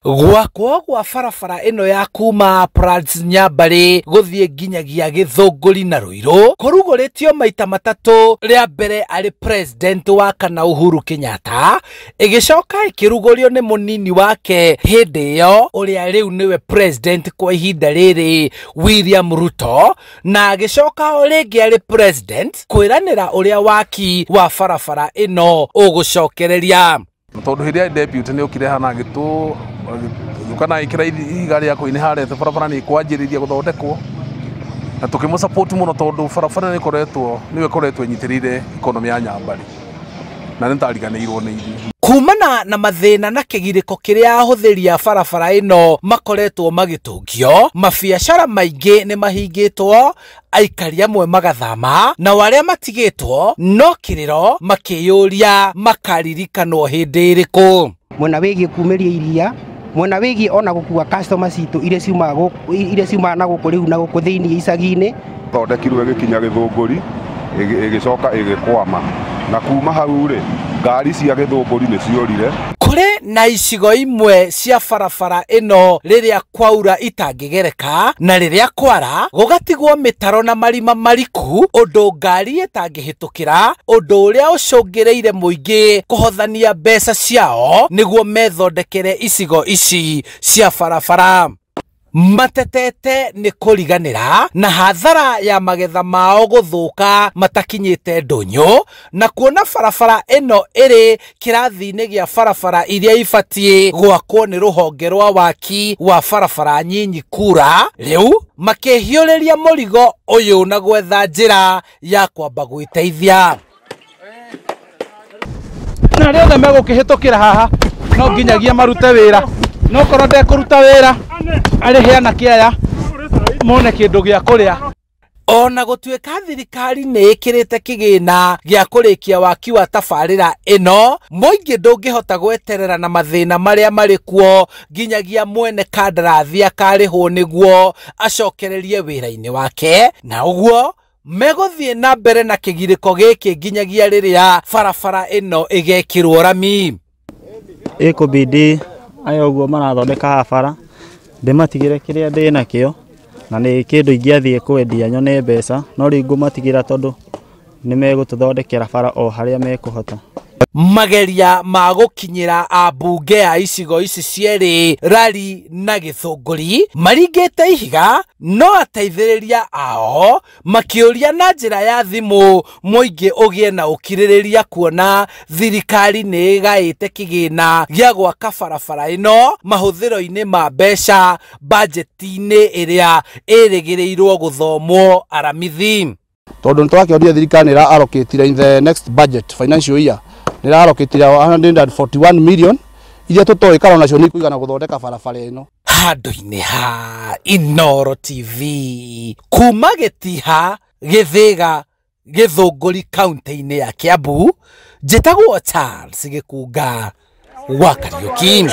Gwakwo gwa barabara ĩno ya kuma Uplands Nyambarĩ gũthiĩ nginyagia Gĩthũngũri na Ruiru kũrugũrĩtio maita matatũ, rĩa mbere arĩ president wa kana Uhuru Kenyatta, ĩgĩcoka ĩkĩrugũrio nĩ mũnini wake hĩndĩ ĩyo ũrĩa rĩu nĩwe president kwa ihinda rĩrĩ William Ruto, na agĩcoka o rĩngĩ arĩ president kwĩranĩra ũrĩa waki wa barabara ĩno ũgũcokereria. Tondũ hĩndĩ ya deputy nĩ okire hana agĩtũ agĩũka na ĩkĩra ihiga rĩa kũinĩ harĩa atĩ barabara nĩ ĩkwanjĩrĩria gũthondekwo, na tũkĩmũ support mũno tondũ barabara nĩ ĩkoretwo nĩyo ĩkoretwo ĩnyitĩrĩire economy ya Nyambarĩ na nĩ tariganĩirwo nĩ ithuĩ. Kumana na mathĩna na kĩgirĩko kĩrĩa ahũthĩri a barabara ĩno makoretwo magĩtũngio, mabiacara maingĩ nĩ mahingĩtwo, aikari amwe magathama, na arĩa matigĩtwo no kĩrĩro makĩyũria makaririkanwo hĩndĩ ĩrĩkũ. Mwena wĩgiĩ kumĩria iria, mwena wĩgiĩ ona gũkua customer citũ iria ciumaga na gũkũ rĩu na gũkũ thĩinĩ icagi-inĩ. Thondekirwo ĩgĩkinya Gĩthũngũri, ĩgĩcoka ĩgĩkwama, na kuma hau rĩ ngari cia Gĩthũngũri nĩ ciorire. Kũrĩ na icigo imwe cia barabara ĩno rĩrĩa kwaura itangĩgereka, na rĩrĩa kwara gũgatigwo mĩtaro na marima mariku ũndũ ngari ĩtangĩhĩtũkĩra, ũndũ ũrĩa ũcũngĩrĩire mũingĩ kũhothania mbeca ciao nĩguo methondekere icigo ici cia barabara. Matetete nĩ kũriganĩra na hathara ya magetha mao gũthũka matakinyĩte ndũnyũ, na kuona barabara ĩno ĩrĩ kĩrathi-inĩ gĩa barabara iria ibatiĩ gwakwo nĩ rũhonge rwa waki wa barabara nyinyi kura, rĩu makĩhiũrĩria mũrigo ũyũ na gwetha njĩra ya kwamba gwĩteithia. Na arĩa othe megũkĩhĩtũkĩra haha no nginyagia marute wĩra, no korwo ndekũruta wĩra arĩhe anake aya mone kĩndũ gĩa kũrĩa. Ona gũtuĩka thirikari nĩ ĩkĩrĩte kĩgĩna gĩa kũrĩkia waki wa tabarĩra ĩno, mũingĩ ndũngĩhota gweterera na mathĩna marĩa marĩ kuo nginyagia mwene kandarathi akarĩhwo nĩguo acokererie wĩra-inĩ wake, na ũguo megũthiĩ na mbere na kĩgirĩko gĩkĩ nginyagia rĩrĩa barabara ĩno ĩgekĩrwo rami. Ĩkũbidi aya ũguo marathondeka haha bara ndĩmatigĩre kĩrĩa ndĩ nakĩo, na nĩ kĩndũ ingĩathiĩ kwendia nyone mbeca, no rĩu ngũmatigĩra tondũ nĩ megũtũthondekera bara o harĩa mekũhota. Mageria ma gũkinyĩra ambunge a icigo ici cierĩ Rari na Gĩthũngũri maringĩte ihiga, no ateithĩrĩria ao makĩũria na njĩra ya thimũ mũingĩ ũgĩe na ũkirĩrĩria kuona thirikari nĩ ĩgaĩte kĩgĩna gĩa gwaka barabara ĩno mahũthĩro-inĩ ma mbeca bajeti-inĩ ĩrĩa ĩrĩgĩrĩirwo gũthomwo Aramithi. Tondũ nĩ twakĩonire thirikari nĩ ĩra allocate in the next budget financial year nĩ ĩra allocate 141 million iria tũtoĩ kana onacio nĩ ikũigana gũthondeka barabara ĩno. Handũ-inĩ ha Inooro TV kuma Gĩtiha, Gĩthĩga, Gĩthũngũri kaunti-inĩ ya Kiambu, njĩtagwo Charles Gĩkunga wa Kariũki.